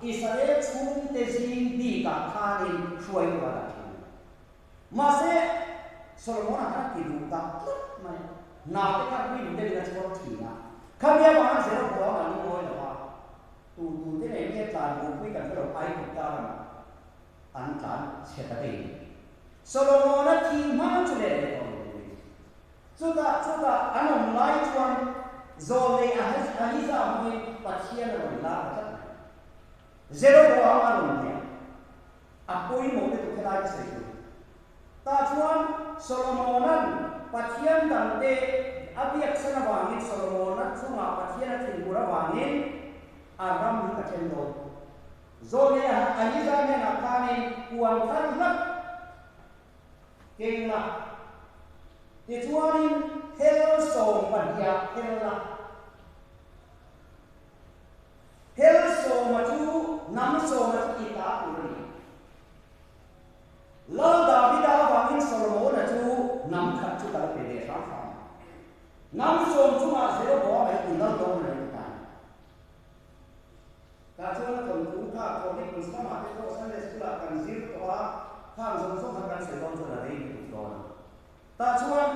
Israel chhungte zing bikah khanin hruaitu a dah thin a ni. Mahse, Solomon-a khan a ti duh tak tlat mai a, hna te kha rim deuhin a chhuak thin a. Khami avanga Jeroboam a lungawi lo va, tu tu te nen nge tlan bupui kan hre lo, Aigupta ramah an tlan chhe ta daih a ni. Solomon-a thi hma chu let leh tawh lo tur in. Chutah chutah an awm lai chuan zawlnei Ahija hmangin Pathian a rawn lar ta tlat mai. Jeroboam a rawn biak. A pawimawh lutuk helai ka sawi tur. Tah chuan Solomona'n Pathian dangte a biaksan avangin Solomona chungah Pathian a thinhur avangin a ram hi ka then dawn. Zawlnei Ahija hnenah khanin puan thar hlak keng la, tichuanin hel sawmpahniha hel la. Hel sawma chu hnam sawma chu i ta tur a ni. Lal Davida avangin Solomona chu hnam khat chu ka la pe ve hram hram a. Hnam sawm chungah Jeroboama hi i lal dawn a ni ti ta a ni. Tah chuan a thawnthu kha Chronicles lamah te pawh Sunday School-ah kan zir tawh a, khang zawng zawng kha kan sawi dawn chuan a rei lutuk dawn a. Tah chuan.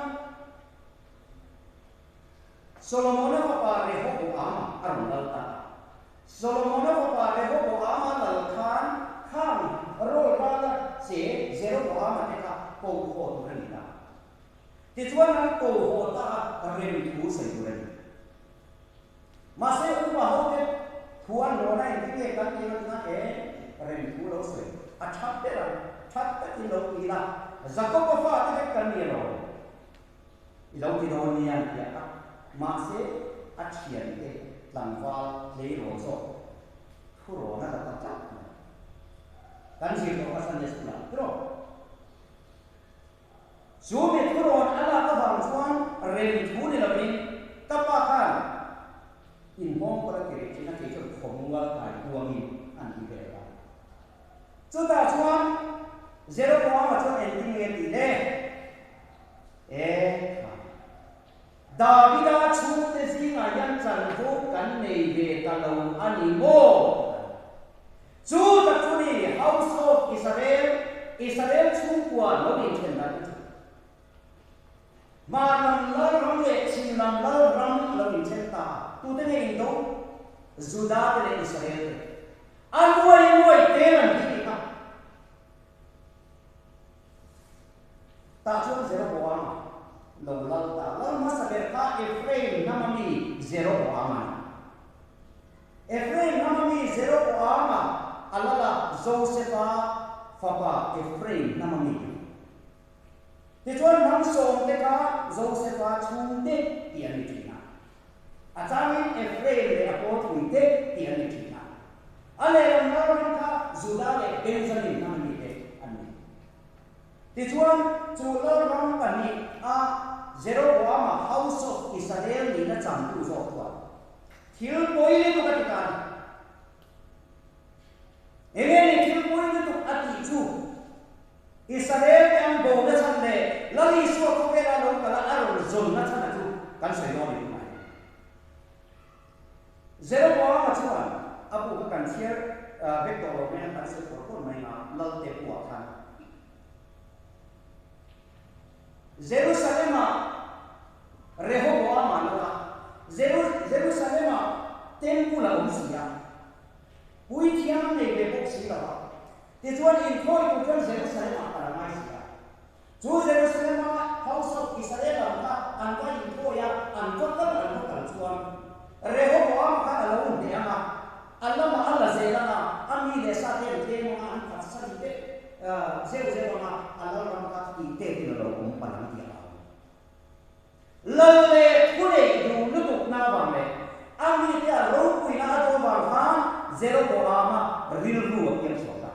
Solomona fapa Rehoboama a rawn lal ta a. Solomona fapa Rehoboama lal khan khang rawl rala che Jeroboama te kha ko haw tur a ni ta. Tichuan an ko haw ta a, rem thu sawi tur a ni. Mahse upa ho te thu an rawn a engtin nge kan tih ang tina e rem thu lo sawi a that ber ang, that takin lo ti ila Jakoba fate vek kan ni alawm. I lo ti dawn nia an ti a, mahse a thiante tlangval tleirawl zawk thu rawn a la ta tlat mai. Kan zir tawh kha Sunday School ah tiraw? Chu mi thu rawn a lak avang chuan rem thu ni lovin ka pa khan inhawng pawh a ti rih thin a, kei chuan khawmual kai kuangin an ti vel a. Chutah chuan Jeroboama chuan engtin nge tih le? E kha, Davida chhungte zingah hian chanvo kan nei ve ta lo a ni maw? Chu tak chu ni House of Israel, Israel chhungkua lo inthen dan chu. Hmar lam lal ram leh chhim lam lal ram a lo inthen ta a, tute nge indo? Juda te leh Israel te. A nuai nuai tel an ti tih kha. Tah chuan Jeroboama lo lal ta. Lal hmasa ber kha Ephraim hnama mi Jeroboama a ni. Ephraim hnama mi Jeroboama a lal a, Josefa fapa Ephraim hnama mi a ni. Tichuan hnam sawmte kha Josefa chhungte tih an ni thin a. A changin Ephraim leh a pawlpuite tih an ni thin a. A lehlam lalram kha Juda leh Benjamin hnam a nite an ni. Tichuan, chu lalram pahnih a Jeroboama House of Israel nihna changtu zawk chuan thil pawi lutuk a ti ta a ni. Enge ni thil pawi lutuk a tih chu? Israel te an bo na chhan leh Lal Isua khawvela lo kal a a rawn zawn na chhan a chu kan sawi dawn ni tunah hian. Jeroboama chuan a bu kha kan chhiar vek tawh lo mai a, kan sawi kawr kawr mai nga Lal te buah khan Jerusalem-ah Rehoboama lal a, Jerusalem-ah temple a awm si a, puithiam an nei ve bawk si lo a. Tichuan, inthawi tur chuan Jerusalem-ah kal a ngai si a. Chu Jerusalem-a House of Israel lam kha an va inthawi a, an va kal an va kal chuan Rehoboam khan a lo hneh ang a, a lamah a la zel ang a, a mi leh sa te an tlem ang a, an phatsan vek zeuh zeuh ang a, a lalram kha tih tekin a lo awm palh ang tih a hlau. Lal leh thu neih duh lutuk na avang leh a mite a ropuina a duh avang khan Jeroboama rilru a piang chhuak ta.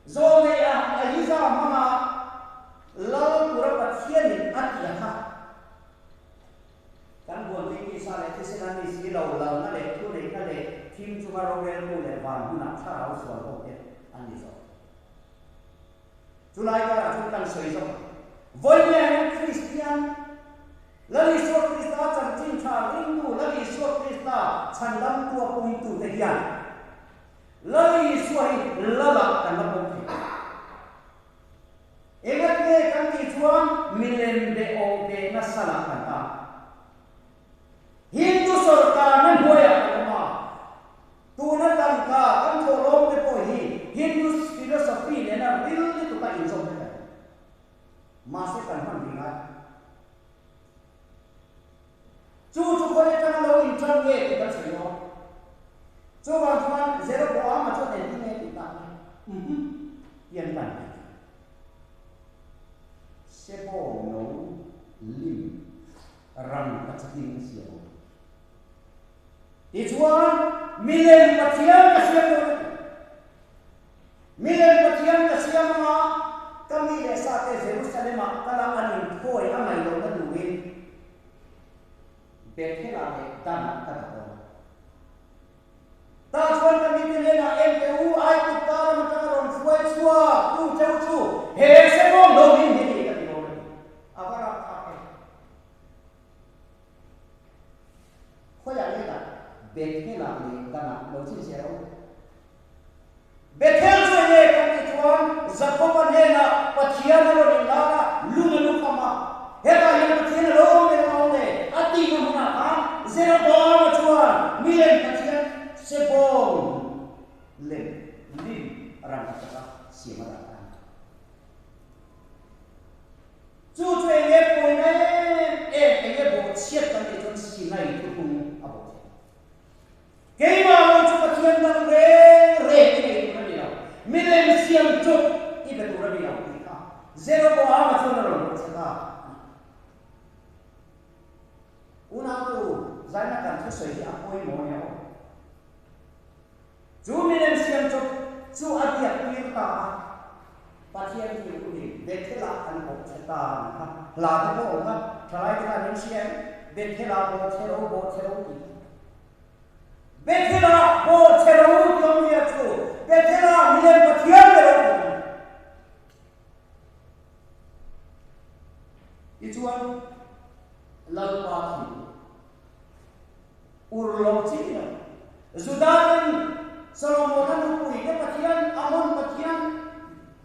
Zawlnei a Ahija hmanga Lal tura Pathianin a tih a kha. Kan buanpui tisa leh thisen a ni si lo, lalna leh thu neihna leh thim chunga roreltu leh van hunah thlarau sual ho te an ni zawk. Chulai karah chuan kan sawi zawk ang. Vawiin hian Kristian, Lal Isua Krista chanchin tha ringtu Lal Isua Krista Chhandamtu a pumtute hian Lal Isua hi Lal-ah kan la pawm thei. Engat nge kan tih chuan milem be awh ve nasa lah kan tan. Hindu sorkarna hnuaiah kan awm a, tuna tangka kan thawhlawm te pawh hi Hindu philosophy nena ril lutuka inzawm vek a ni. Mahse kan hman rih ngai. Chu chu khawi atanga lo inṭan nge tih kan sawi dawn. Chuvang chuan Jeroboama chuan engtin nge tih tak nge? Uhmm hian kan ti thin. Sebo no lim rang ka chakin ka siam ang. Tichuan milem Pathian ka siam dawn a ti. Milem Pathian ka siam anga ka mi leh sa te Jerusalem-ah kala an inthawi a ngaih lohna turin Bethel-ah leh Dan-ah ka dah dawn. Tah chuan ka mite hnenah ente u Aigupta ram atanga rawn hruai chhuak tu cheu chu he Sebawng lo min hi ni ka ti dawn a ni. A va rap thlak em? Khawiah nge dah? Bethel-ah leh Dan-ah lo chhinchhiah rawh u. Bethel chu enge kan tih chuan Jakob-a hnenah Pathian a rawn inlar a, lung a lukham a. Hetah hian Pathian a lo awm leh lo awm e a tihna hmunah khan Jeroboam-a chuan milem Pathian Sebawng lem lim rangka taka siam a dah ta a ni. Chu chu enge pawina em em, enge bawhchhiat kan tih chuan Sinai thuthlung a bawhchhiat. Keimah lo chu Pathian dang reng reng i nei tur a ni lo, milem siam chawp i be tur a ni lo tih kha Jeroboama chuan a rawn hmuh ta a ni. Unautu, zaina kan thusawi hi a pawimawh nia aw. Chu milem siam chawp chu a biak tir ta a, Pathian thil unin Bethel-ah an bawh che ta a ni kha. Hla te pawh a awm a, thalai te khan in hria em? Bethel-ah bawh che ro, bawh che ro tih kha. Bethel-ah bawh che ro tih awmzia chu Bethel-ah milem Pathian be ro tih a ni. Tichuan, Lalpa thil ur lo chi ni lo. Juda-ten Solomon-a nupui te Pathian, Amon Pathian,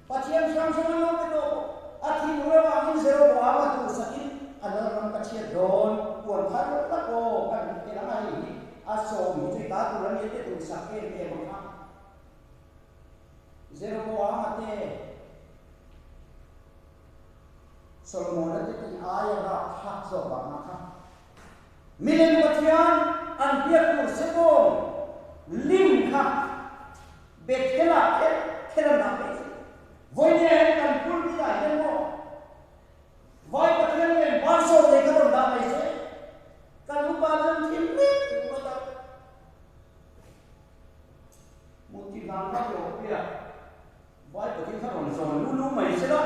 Pathian hrang hrang an lo pe tawh bawk. A thinur avangin Jeroboama duhsakin a lalram ka chhiat dawn, puan thar tak aw kan ti tel ang a, hei hi a sawm hi chu i ta tur a nia te duhsak em em ang kha. Jeroboama te, Solomona te tih aia rapthlak zawk vang a kha. Milem Pathian an biak tur Sebawng lim kha Bethel-ah kher kher an dah phei chu. Vawinia hian kan pulpit-ah hian maw Vai Pathian lem bansawm nei kha rawn dah mai se, kan upa chuan thil reng ngawt a. Mutti vang kha hlawh pia Vai Pathian kha rawn zawn lu lu mai se la,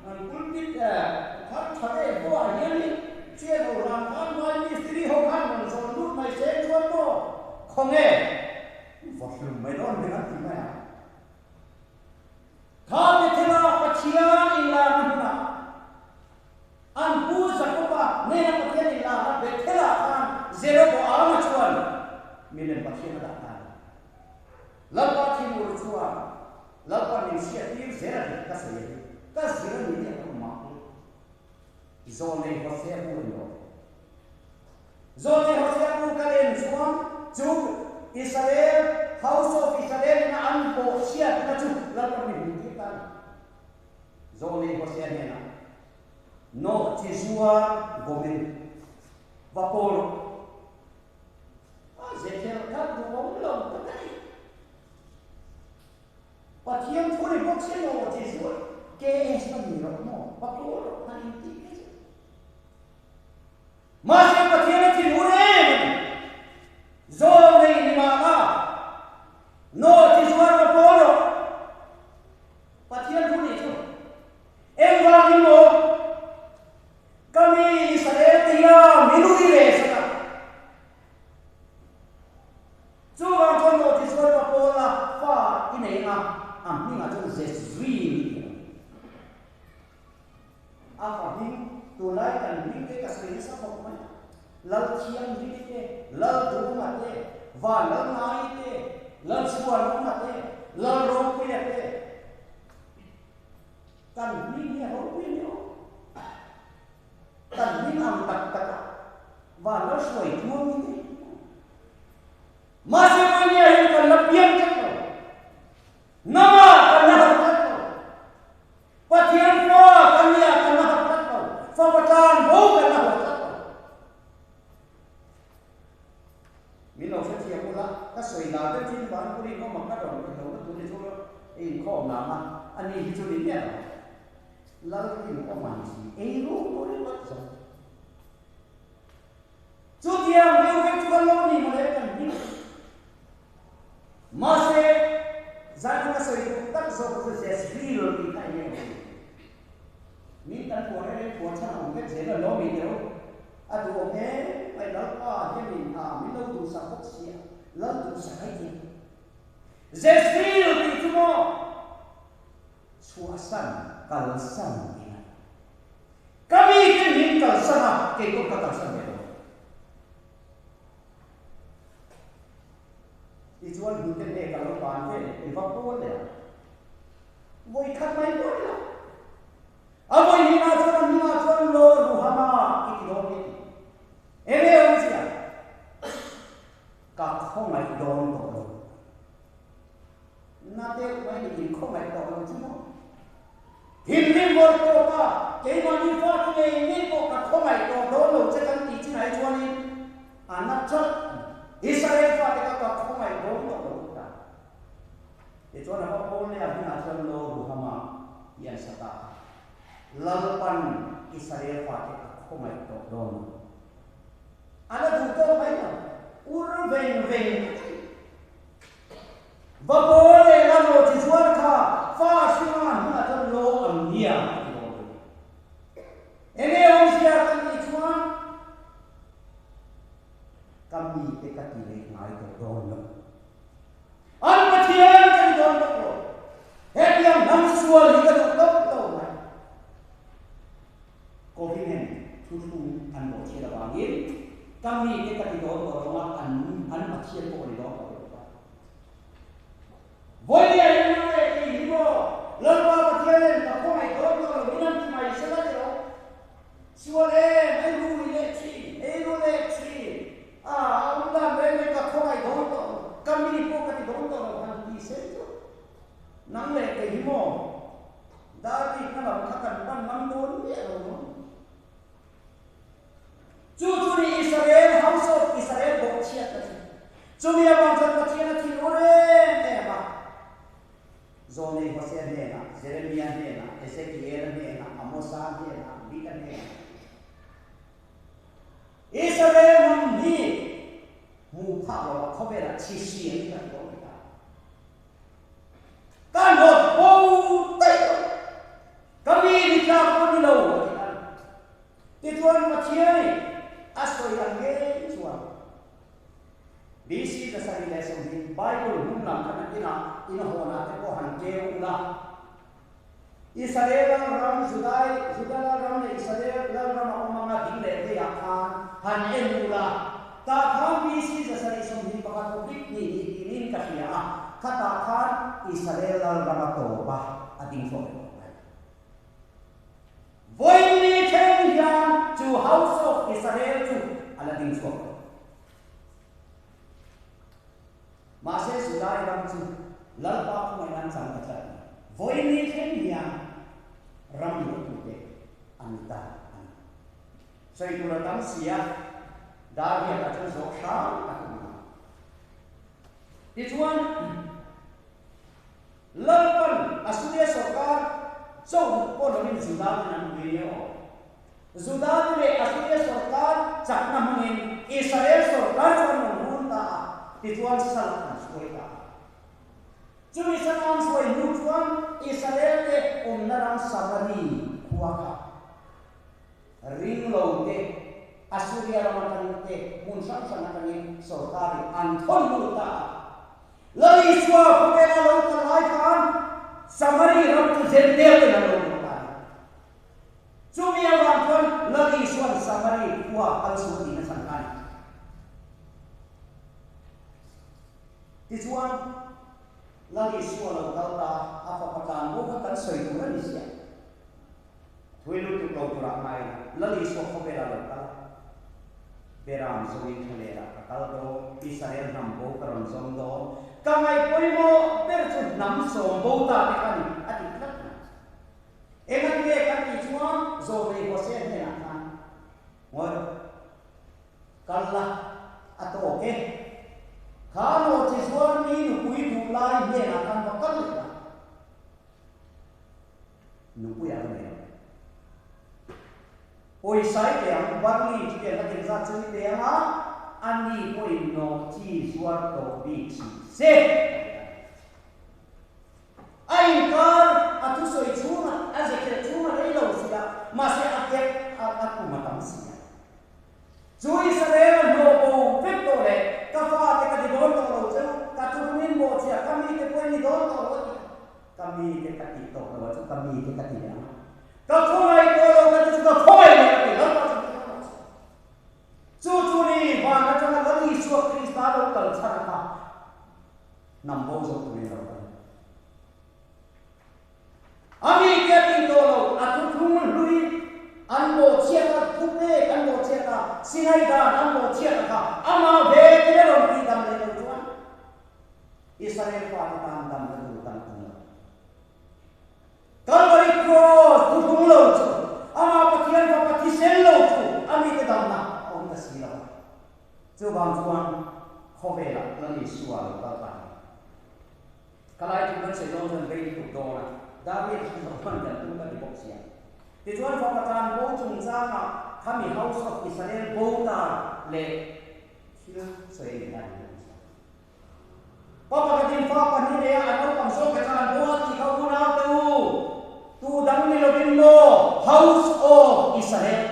an pulpit thar tha ve pawh ah hian in chian ho ran khan Vai mistiri ho khan rawn zawn lut mai se chuan maw khawnge va hlum mai dawn hming an ti mai ang. Kha Bethel-a Pathian inlarna hmunah an pu Jakob-a nena Pathian inlarna Bethel-ah khan Jeroboam-a chuan milem Pathian a dah ta a ni. Lalpa thinur chuan Lalpa min hriattir zel a ni ka sawi a ni. Ka zir a ni tih a ka awm mah. Zawnei Hosea bu a ni lo. Zawnei Hosea bu ka len chuan chu Israel, House of Israel ina an bawhchhiatna chu Lalpa min hmuhtir ta a ni. Zawnei Hosea hnenah, Nawh chi zuar Gomer, va pawl rawh. A zehthel kha duhawm lo tak a ni. Pathian thu ni bawk se maw ti zual KS na ni rawh maw va pawl rawh han in tih mai chu. Mahse Pathian a thinur em a ni. Zawl nei ni mah la, naw ti zual va pawl rawh. Pathian thu ni chu engvangin maw Ka mi Israel te hian min ui ve sak a. Chuvang chuan maw tichuan ka Paula fa i nei anga a hmingah chuan Jezreel i ti ang. A fa hming tunlai kan hming te ka sawi nasa khawp mai. Lalthianghlim te, Lalduhawma te. Van Lal Ngai te, Lal Chhuanawma te, Lal Ropuia te, kan hming hi a ropui a ni aw. Kan hming ang tak tak a Van Lal Hruai Tluangi te. Mahse Mania hian kan la piang tlat lo. Nama kan la harh tlat lo. Pathian fa kan nia kan la harh tlat lo. Fapa tan bo kan la haw tlat lo. Min lo hrethiam ula, ka sawi dan deuh thin van pawhin awm ang ka rawn ti lo na tur ni chu i inkhawm nang a, ani hi chu ni miah lo. Lalrin awm ang si, ei ruk tur ringawt zawk. Chutiang deuh vek chu kan lo ni mawle kan hming. Mahse, zaina ka sawi duh tak zawk chu Jezreel tih kha eng nge awm ni? Min kan phuah reng reng phuah chhan a awm vek zel a lo mi teu. A duh awm em mai Lalpa hianin a min lo duhsak bawk sia, Lal duhsak ai tia. Jezreel tih chu maw chhuahsan kalsan ila. Ka mite min kalsan a, kei pawh ka kalsan ve lo. Tichuan hnute hne ka lo ban ve i va pawl leh a. Vawi khat mai pawh ni lo. A vawi hnihah chuan a hmingah chuan Lo Ruhama i ti dawn nge ti. Eng nge awmzia? Ka khawngaih dawn tawh lo. Na deuh mai ni in khawngaih tawh lo chu maw? Thinrim vawr tawpa keimahni fate ngei ngei pawh ka khawngaih tawh dawn lo che kan tih chinah hi chuanin a na chat a ni. Israel fate kha ka khawngaih dawn tawh lo ta. Tichuan a va pawl leh a hmunah chuan Lo Ruhama tih an sa ta a. Lalpan Israel fate a khawngaih tawh dawn lo. A la duh tawk mai lo. Ur veng veng tak a ni. Va pawl leh la maw chi chuan kha fa hringa hmunah chuan lo ang nia a ti dawn lo. Enge awmzia kan tih chuan ka mite ka ti leh ngai tawh dawn lo. An Pathian ka ni dawn bawk lo. Hetiang hnam sual hi ka duh tawp lo mai. Covenant thuthlung an bawhchhiat avangin ka mite ka ti dawn tawh lo a, an an Pathian pawh ka ni dawn tawh lo ta. Vawinia in nang leh kei hi maw Lalpa Pathianin ka khawngaih dawn tawh lo in an ti mai se la ti lo. Sual em, ei ru i leh thin, ei ru leh thin. A, a awm dan reng reng ka khawngaih dawn tawh lo, ka mi pawh ka ti dawn tawh lo han ti se chu. Nang leh kei hi maw dar bikna lam kha kan pan ngam dawn miah lo maw? Chu chu ni Israel, House of Israel bawhchhiatna chu. Chumi avang chuan Pathian a thil ur em em a. Zawnei Hosea hnenah, Jeremia hnenah, Ezekiela hnenah, Amosa hnenah, Mika hnenah. Israel hnam hi hmu phak lo a khawvelah chhi siam hi kan dawn ta. Ka hnawt bo daih lo. Ka mi ni tlak pawh ni lo a ti a. Tichuan Pathianin a sawi ang ngei chuan BC 720 Bible hmun lam kha nakinah in hawnah te pawh han keu ula. Israel lalram, Judai, Juda lalram leh Israel lalram a awm anga ding leh veiah khan han en ula. Tah khan BC 721 oblique hnih hnih tinin ka hria a, khatah khan Israel lalram a tawp a, a ding chhuak leh tawh mai. Vawiin thleng hian chu House of Israel chu a la ding chhuak lo. Mahse Judai ram chu Lalpa khawngaih nan chang ta tlat mai. Vawiin thleng hian ram luahtute an ni ta a ni. Sawi tur a tam si a, dar hian a chuan zawh hrang tak a ni a. Tichuan, Lalpan Assuria sorkar cho pawh lovin Juda ten an pui nia aw. Juda te leh Assuria sorkar chakna hmangin Israel sorkar chu an rawn run ta a, tichuan sal an hruai ta a. Chumi sal an hruai hnu chuan Israel te awmna ram Samari khua kha ring lo te, Assuria ram atangin te, hmun hrang hrang atangin sorkarin an thawn lut ta a. Lal Isua khawvela lo kal lai khan Samari ram chu Jentail ten an lo luh ta a ni. Chumi avang chuan Lal Isua'n Samari khua kal suh a tihna chhan kha a ni. Tichuan, Lal Isua lo kal ta, a fapa tlan bo kha kan sawi tur a ni ziah. Thui lutuk lo turah ngai la, Lal Isua khawvelah lo kal a, Beram zawngin thlalerah ka kal dawn, Israel hnam bo ka rawn zawng dawn, ka ngaih pawimawh ber chu hnam sawm bo ta te kha ni, a ti tlat mai. Engati nge kan tih chuan Zawlnei Hosea hnenah khan ngawi rawh, kal la, a tawk e. Kha nawhchi zuar mi nupui duh lai hnenah khan va kal leh la. Nupui a va nei lo. Pawisa i pe ang, barley chu pian khat engzat chu i pe ang a, ani pawhin nawhchi zuar tawh bik suh se, a ti a. A inkar a thusawi chhunga a zekhelh chhunga rei lo si a, mahse a gap a a kum a tam si a. Chu Israel a hnawh bo vek tawh leh ka fate ka ti dawn tawh lo cheu, ka thuthlungin bawhchhia ka mite pawhin ni dawn tawh lo a ti a. Ka mite ka tih tawh lo a chu ka mite ka ti leh ang a. Ka khawngaih tawh lo ka ti chu ka khawngaih leh ka ti Lalpa chu ka ti lo. Chu chu ni van atanga Lal Isua Krista lo kal chhan a kha. Hnam bo zawk turin lo kal. A mi te a tih tawh lo, a thuthlung hlui an bawhchhiat a, thupek an bawhchhiat a, Sinai dan an bawhchhiat a kha amah ve te a rawn tih dam leh lo chuan Israel fate tan damna tur kan awm lo. Kalvari Cross thuthlung lo chu amah Pathian Fapa thisen lo chu a mite damna a awm ta si lo. Chuvang chuan khawvelah Lal Isua lo kal ta hi. Ka lai thu kan sawi dawn chuan rei lutuk dawn a, David a lo hman dan tum ka ti bawk sia. Tichuan fapa tlan bo chungchangah khami House of Israel bo ta leh thil sawi a nih lai ni bawk sia. Pa pakhatin fa pahnih nei a, a naupang zawk ka tlan bo a tih kha unau te u, tu dang ni lovin maw House of Israel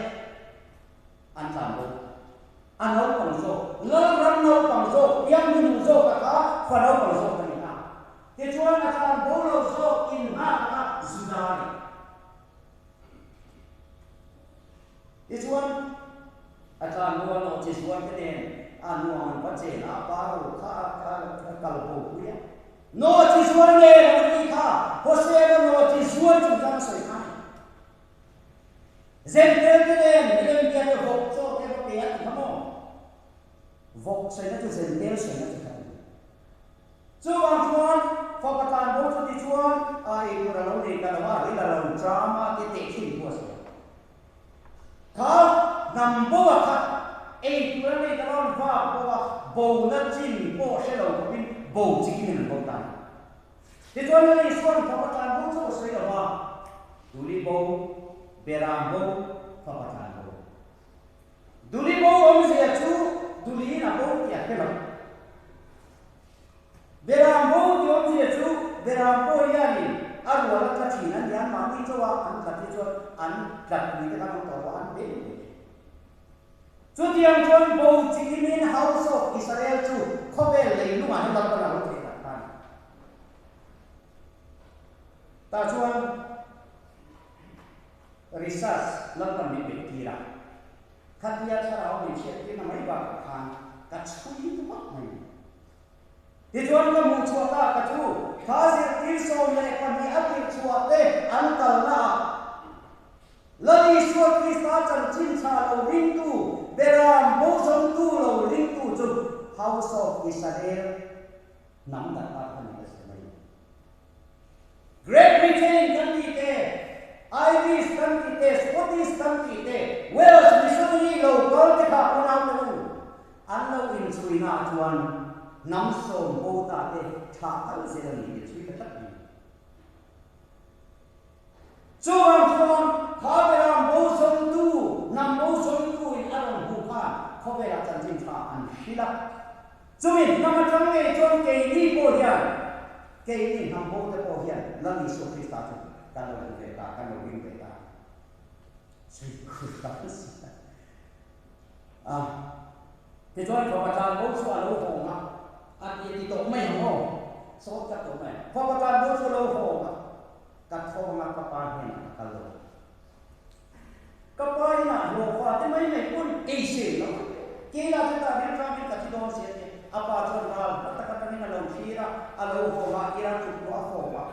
an tlan bo. A naupang zawk, Lalram naupang zawk, pianghnu zawk a kha fa naupang zawk a ni a. Tichuan a tlan bo lo zawk inhak a kha Juda a ni. Tichuan a tlan bo a nawhchi zuar te nen a nuam an va chen a, a pa ro kha a kal bo pui a. Nawhchi zuar nen an ti kha Hosea nawhchi zuar chungchang a sawi kha a ni. Zentel te nen milem bia te vawk chaw te va pe a ti kha maw? Vawk sawina chu zentel sawina chu kha ti. Chuvang chuan fapa tlan bo chu ti chuan a ei tur a lo nei ta lo a, ril a lo cham a ti teh thin thu a sawi a. Kha hnam bo a kha ei tur a nei ta lo an vak bo a, bo na chin pawh hre lo khawpin bo chikin an bo ta a ni. Tichuan Lal Isua'n fapa tlan bo chu a sawi lo va, Duli bo, Beram bo, fapa tlan bo. Duli bo awmzia chu Duliin a bo tih a hre lo. Beram bo tih awmzia chu Beram pawh hianin a rual a tla thin a ni, anmahni chauha an tlat hi chuan an tlatpui te khan an tawh lo, an bel ve thin. Chutiang chuan bo chikimin House of Israel chu khawvel leilungah hian Lalpan a lo theh tak ta a ni. Tah chuan research Lalpan min beih tir a, khatia thlarau min hriat tirna mai bakah khan ka chhui ta vak mai. Tichuan ka hmuh chhuah ta ka chu kha zirtir 12 a tirh chhuah te an kalna ah Lal Isua Krista chanchin tha lo ringtu, Beram bo zawngtu lo ringtu chu House of Israel hnam tak tak a ni ta si mai. Great Britain kan tih te, Irish kan tih te, Scottish kan tih te, Welsh missionary lo kal te kha unau te u, an lo inchhuina ah chuan hnam sawm bo ta te tha kal zel a ni tih chhui ta tlat mai. Chuvang chuan kha Beram bo zawngtu, hnam bo zawngtu in a rawn hmuh khan khawvelah chanchin tha an hrilh a. Chumi hnam atang ngei chuan keini pawh hian, keini hnam bo te pawh hian Lal Isua Krista chu kan lo hmu ve ta, kan lo ring ve ta. Chhui ta si a. Tichuan fapa tlan bo chu a lo hawng a, a ti a ti tawh mai ang aw, sawt ka tawh mai. Fapa tlan bo chu a lo hawng a. Ka thawng a ka pa hnenah ka kal lo. Ka pa inah hlawhfa te mai mai pawn ei se lo. Keila chu tah rilram in ka thi dawn si a ti. A pa chuan ral hla tak atangin a lo thlir. a lo haw a, ira tluk pawh a fawp a.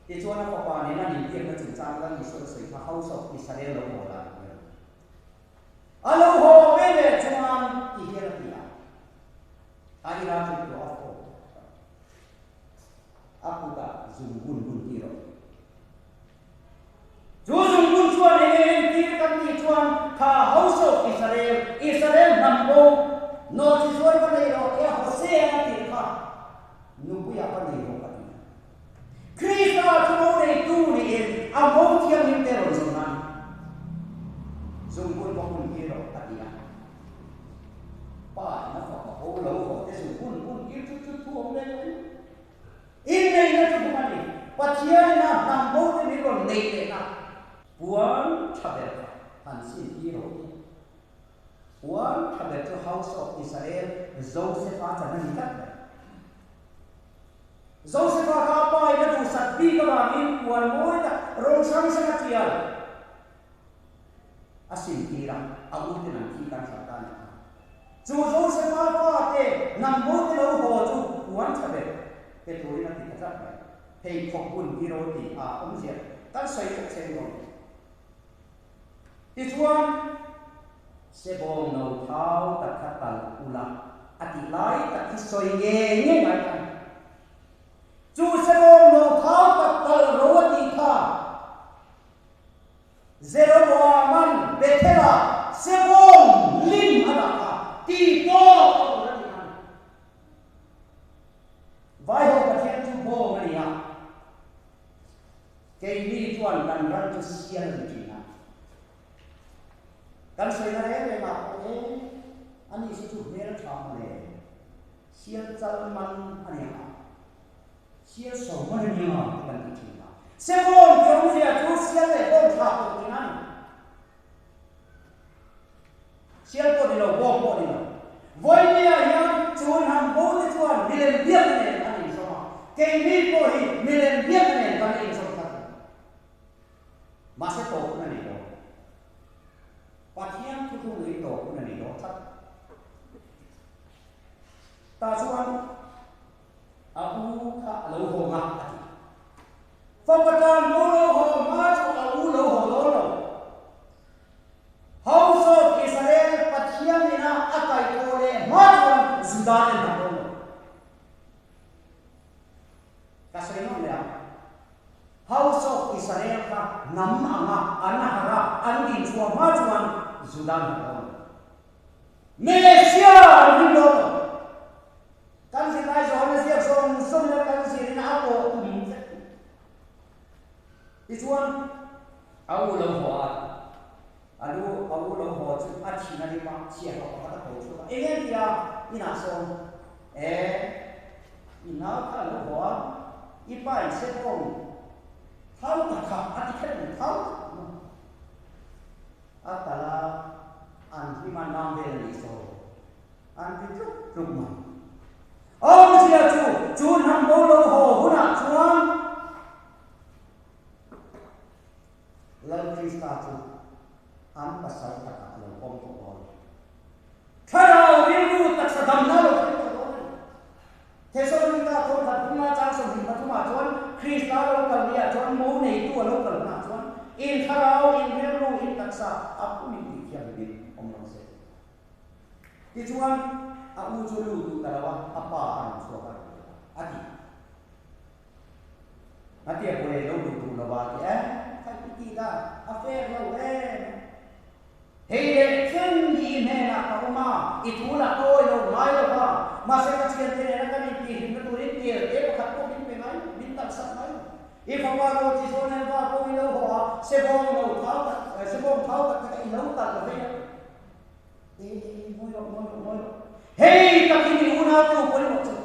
Tichuan a fapa nena an inbiakna chungchang Lal Isua sawi kha House of Israel lo haw dan a ni. A lo haw ve leh chuan ti hian a ti a, a ira tluk pawh a fawp a. A kutah zungbun bun tir rawh. Chu zungbun chuan eng eng entir kan tih chuan kha House of Israel, Israel hnam bo, nawhchi zuar va nei rawh tia Hosea a tih kha nupuiah va nei rawh a ti a. Krista chu bo neitu niin a bo thianghlim te rawn zawm nan zungbun va hun tir rawh a ti a. Pa in a fapa bo lo haw te zungbun bun tir chu chu thu awm leh lo. Inneihna chu hum a ni. Pathianina hnam bo te min rawn neih lehna. Puan tha ber kha han sin tir rawh u. Puan tha ber chu House of Israel Joseph-a chan a ni tlat mai. Joseph-a kha a pa in a duhsak bik avangin puan mawi tak rawng hrang hrang a tial a sin tir a, a u ten an thi kan hral ta a ni kha. Chu Joseph-a fate hnam bo te lo haw chu puan tha ber pe turin a ti ta tlat mai. Pheikhawk bun hi ro ti a awmzia kan sawi fawk cheng dawn. Tichuan, Sebawng no thau tak kha tal ula a tih lai tak hi sawi ngei ngei ngai kha a ni. Chu sebawng no thau tak tal ro a tih kha Jeroboaman Bethel-ah sebawng lim a dah kha ti tawk a tur a tih kha a ni. Vaiho Pathian chu bawng a ni a, keini chuan kan ram chu sial a ni thin a. Kan sawina reng reng ah pawh e, ani si chu hmel tha mawle, sial chal man a ni ang a, sial so man a ni ang a ti kan ti thin a. Sebawng ti awmzia chu sial leh bawng tha pawh thin a ni. Sial pawh ni lo, bawng pawh ni lo. Vawinia hian chu hnam bo te chuan milem biakna nen an inzawm a, keini pawh hi milem biakna nen kan inzawm tlat lo. Mahse tawp hun a ni lo. Pathian thuthlung hi tawp hun a ni lo tlat. Tah chuan a u kha a lo haw nga a ti. Fapa tan bo lo haw hma chu a u lo haw dawn lo. House of Israel Pathian ina a kaihthawh leh hma chuan Juda te hnam dawn lo. Ka sawi nawm leh ang. House of Israel kha hnam anga an harh a, an dinchhuah hma chuan Juda hnam dawn lo. Messiah an ring dawn lo. Kan zirlai zawhna ziak zawng zawngin a kan zirin a pawh tum vek. Tichuan, a u lo haw a, a lu a u lo haw chu a thin a rim a, chhiahhlawh pakhat a ko chhuak a, eng em tia inah sawn, E, i nau kha a lo haw a, i pa in se bawng thau tak kha a ti kher mai, thau tak maw? A tal a, an hlim a, nam vel a nih saw. An ti tluk tluk mai. Awmzia chu, chu hnam bo lo haw hunah chuan Lal Krista chu an pasal takah a lo pawm tawh dawn. Thlarau rilru taksa damna a lo thleng tawh dawn a ni. Thesalonika thawmkhat bunga chang 23 ah chuan Krista lo kal ni ah chuan mo neitu a lo kal hunah chuan in thlarau, in rilru, in taksa a pumin tih thiam in awm rawh se. Tichuan, a u chu lut duh ta lo a, a pa a rawn chhuak a rawn ti a, a ti. A tia pawh leh lo duh duh lo a ti e, kha i ti ta, a fair lo em. Hei leh chen hi i hnenah ka awm a, i thu lah ka awi lo ngai lo va, mahse ka thiante nena kan intihhlimna turin tel te pakhat pawh min pe ngai lo, min talhsak ngai lo. I fapa lo ti zawn en va pawh i lo haw a, sebawng lo thau tak, sebawng thau tak te kha i lo talh lo vei a. E, ngawi rawh, ngawi rawh, ngawi rawh. Hei takin i unaute u pawimawh chu.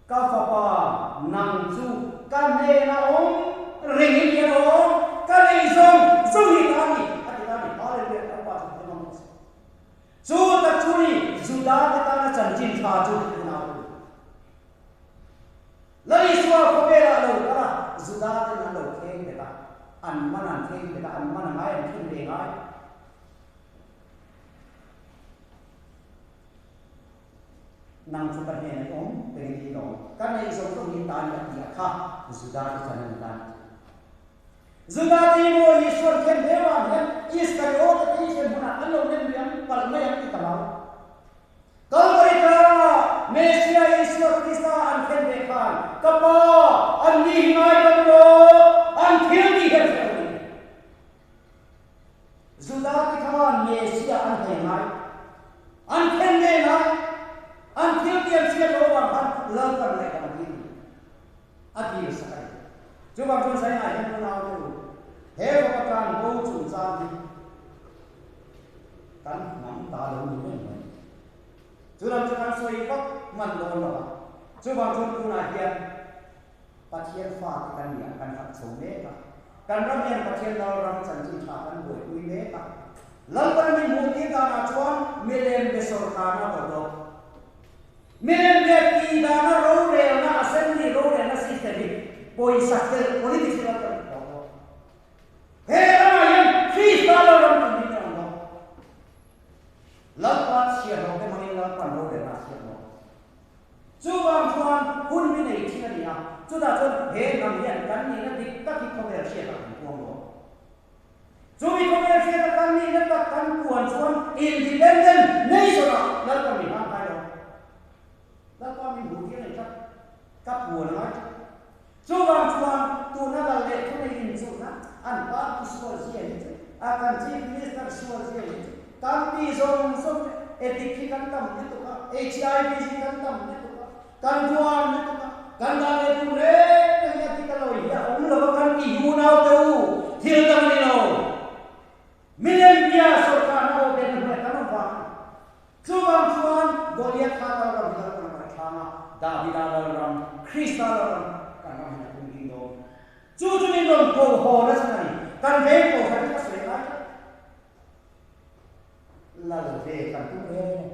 Ka fapa, nang chu ka hnena awm reng i ni alawm, ka nei zawng zawng hi ta a ni, a ti ta a ni. Hallelujah, ka pa chu hre ngam se. Chu tak chu ni Juda te tana chanchin tha chu unaute u. Lal Isua khawvelah lo kal a, Juda ten an lo thleng bet a, an man an thleng bet a, an man a ngai, an khin ve ngai. Nang chu ka hnenah i awm peng i lawm, ka neih zawng zawng hi ta ni a ti a kha Juda te chan a ni ta ni. Juda te hi maw Isuan khen hle vang hian Iskariota te hi hrem hunah an lo nem riang palh mai ang ti ka lau. Kalvari tlangah Messia Isua Krista an khen ve khan ka Pa an ni hi ngai dam rawh, an thil tih hian hre lo ni. Juda te khan Messia an hei ngai, an khen ve ngai, an thil tih an hriat loh avang khan Lalpan ngaihdam a dil ni. A dil sak a ni. Chuvang chuan Zainah hian unau te u, he fapa tan bo chungchang hi kan hnam ta lo ni reng mai. Chu lam chu kan sawi vak hman dawn lo a. Chuvang chuan tunah hian Pathian fate kan nih a, kan harh chho mek a. Kan ram hian Pathian Lalram chanchin tha kan buaipui mek a. Lalpan min hmuh tir danah chuan milem be sawrkarna bo bawk. Milem be tih dana rorelna, assembly rorelna system hi pawisa khelh, politics hi Lalpan a tawh bawk. He ramah hian Krista Lalram tun hi kan awm bawk. Lalpa chhiahhlawh te hmangin Lalpan rorelna a chhiat bawk. Chuvang chuan hun bi nei thin a ni a, chutah chuan he hnam hian kan nihna dik tak hi khawvel hriatah kan puang lo. Chumi khawvel hriata kan nihna tak kan puan chuan independent nation-ah Lalpa min hlang ngai lo. Lalpa min hmuh tir nei tlat, ka puan a ngai tlat. Chuvang chuan tuna lal leh thunei inchuhna an party sual zia hi chu a kan Chief Minister sual zia hi chu kan ti zawng zawng te edik hi kan tam lutuk a, HIV hi kan tam lutuk a, kan duan lutuk a, kan dah leh duh reng reng hi a dik a lo hi a awm lo a kan ti hi unau te u thil dang a ni lo. Milem bia sawrkarna aw ben na hnuaiah kan awm vang a ni. Chuvang chuan Goliath kha Lalram hi Lalpan a paih thlang a, Davida Lalram, Krista Lalram kan ram hian a tum ding dawn. Chu chu min rawn ko haw na chhan a ni. Kan veng ko khat hi ka sawi ngai tlat. Lal ve kan tum reng reng.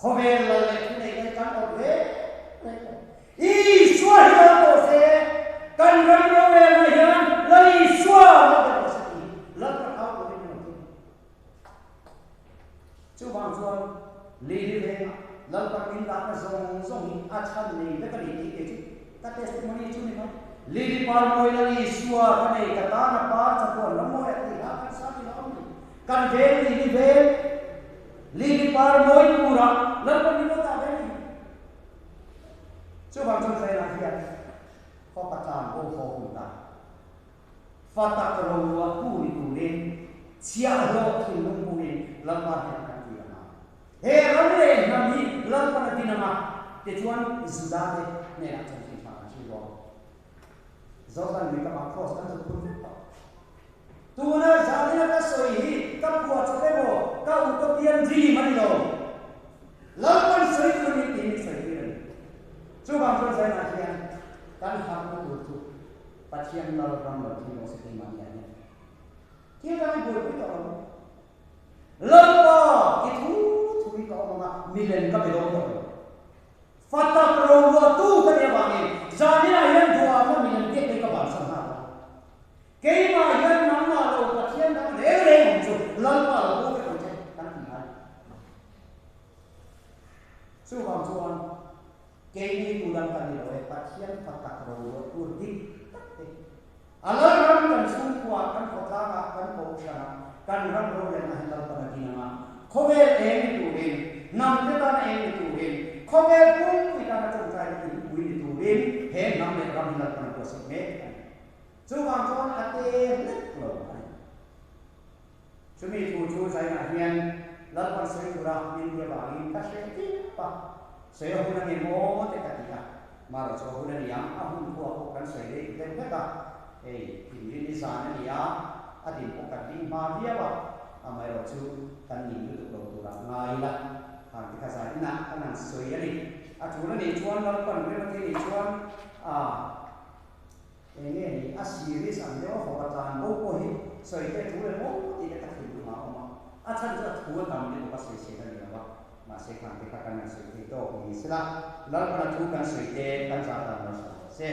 Khawvel lal leh thu nei te kan awm reng reng lo. Isua hi lal tawh se, kan ram rorelna hian Lal Isua lal ber tawh se tih hi lal kan au turin min rawn tum. Chuvang chuan Lili vengah Lalpan min dahna zawng zawng hi a chhan nei vek a ni tih kei chu ka testimony chu ni mai. Lili par mawi Lal Isua ka nei ka tana par chatuan ram mawi a tih hla kan sa ni lo a ni. Kan veng Lili veng Lili par mawi turah Lalpan min lo dah ve a ni. Chuvang chuan Zainah hian fapa tlan bo haw hun ta. Fa tak roruah tu ni turin chhiahhlawh thinlung puin Lalpa hnenah kan ti ang a. He ram leh hnam hi Lalpan a din ang a, tichuan Juda te hnenah chanchin tha kan hrilh dawn. Jordan lui kamah kraws kan zuk phun vek tawh. Tuna zanina ka sawi hi ka phuah chawp emaw ka utopian dream a ni lo. Lalpan sawi tur min ti hi min sawi tir a ni. Chuvang chuan zainah hian kan harhna tur chu Pathian lal ram lo thil rawh se keimah ni ah hian thil dang i buaipui tawh lo. Lalpa i thu thu hi ka awm ang a, milem ka be dawn tawh lo. Fa tak ro luahtu ka nih avangin zaninah hian duhawmna milem biak hi ka bansan nghal a. Keimah hian nangmah lo Pathian dang reng reng awm chu Lalpa lo bo vek ang che kan ti ngai. Chuvang chuan Keini tu dang kan ni lo e, Pathian fa tak ro luah tur dik tak te. A Lalram kan chhungkua, kan khawtlangah, kan kohhranah, kan ram rorelna hi Lalpan a din ang a, khawvel eng ni turin, hnam te tana eng ni turin, khawvel pumpui tana tawngtaina inpui ni turin he hnam leh ram hi Lalpan a buatsaih mek a ni. Chuvang chuan a te hlek lo a ni. Chumi thu chu Zainah hian Lalpan sawi tura min ti avangin ka hreh viau a, sawi a hun a nge maw te ka ti a, marawh chu a hun a ni ang, a hun khuah pawh kan sawi rei deuh hlek a, hei thinrim i zan a ni a, a din pawh kan ding hma viau a, amaherawh chu kan ning lutuk lo turah ngai ila, khang te kha Zainah kan han sawi a ni, a tul a nih chuan Lalpan rem a ti a nih chuan a. Eng nge ni a series ang deuh a fapa tlan bo pawh hi sawi te thu emaw tih te ka thinlung ah a awm a, a chhan chu a thu a tam lutuk a sawi sel a ni lo a, mahse khang te kha kan han sawi thei tawk ni sela, Lalpana thu kan sawi te kan zah dan lo sawi rawh se.